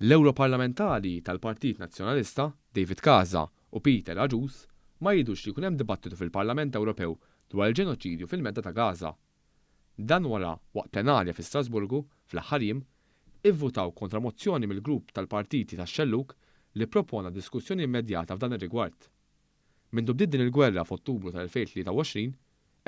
L-Ewroparlamentari tal-Partit Nazzjonalista, David Casa u Peter Agius ma jridux li jkun hemm dibattitu fil-Parlament Ewropew dwar il-ġenoċidju fil-Medda ta' Gaza. Dan wara waqt plenarja fi Strasburgu fl-aħħar jiem, ivvutaw kontra mozzjoni mill-grupp tal-partiti tax-xellug li ppropona diskussjoni immedjata f'dan ir-rigward. Mindu bdiet din il-gwerra f'Ottubru tal-2023,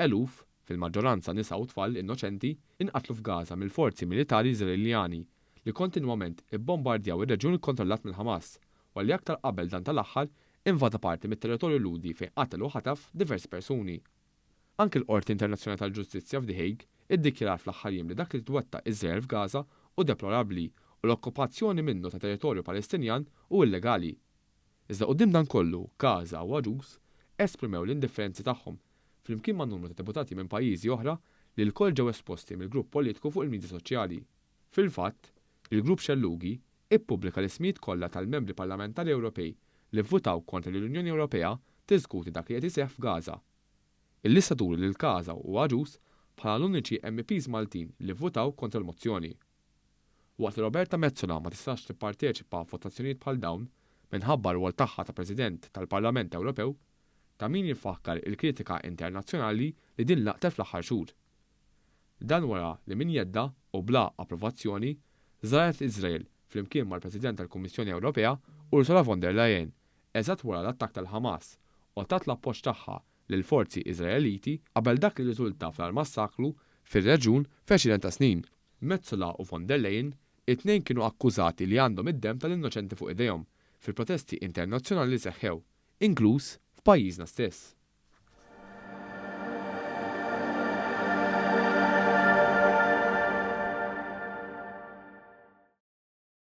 eluf, fil-maġġoranza nisa u tfal innoċenti, inqatlu f'Gaza mill-forzi militari Iżraeljani li kontinwament ibbombardjaw ir-reġjun ikkontrollat mill-Ħamas wara li aktar qabel dan tal-aħħar invada parti mit-territorju Lhudi fejn qatel u ħataf diversi persuni. Anki l-Qorti Internazzjonali tal-Ġustizzja f'The Hague iddikjarat fl-aħħar jiem li dak li twettaq Iżrael f'Gaza hu deplorabbli u l-okkupazzjoni minnu ta' territorju Palestinjan hu illegali. Iżda quddiem dan kollu, Casa u Agius esprimew l-indifferenzi tagħhom, flimkien ma' numru ta' deputati minn pajjiżi oħra li lkoll ġew esposti mill-grupp politiku fuq il-midja soċjali. Fil-fatt, il-grupp xellugi ippubblika l-ismijiet kollha tal-membri parlamentari Ewropej li vvutaw kontra li l-Unjoni Ewropea tiżkuti dak li qed iseħħ f'Gaza. Il-lista turi lil Casa u Agius bħala l-uniċi MEPs Maltin li vvutaw kontra l-mozzjoni. Waqt li Roberta Metsola ma tistax tipparteċipa f'votazzjonijiet bħal dawn minħabba r-rwol tagħha ta' President tal-Parlament Ewropew, ta' min jifakkar il-kritika internazzjonali li din laqtet fl-aħħar xhur. Dan wara li minn jeddha u bla approvazzjoni żaret Iżrael flimkien mal-President tal-Kummissjoni Ewropea Ursula von der Leyen eżatt wara l-attakk tal-Ħamas u tat l-appoġġ tagħha lill-forzi Iżraeliti qabel dak li rriżulta fl-agħar massakru fir-reġjun f'għexieren ta' snin. Metsola u von der Leyen it-tnejn kienu akkużati li għandhom id-demm tal-innoċenti fuq idejhom fil-protesti internazzjonali li seħħew, inkluż f'pajjiżna stess.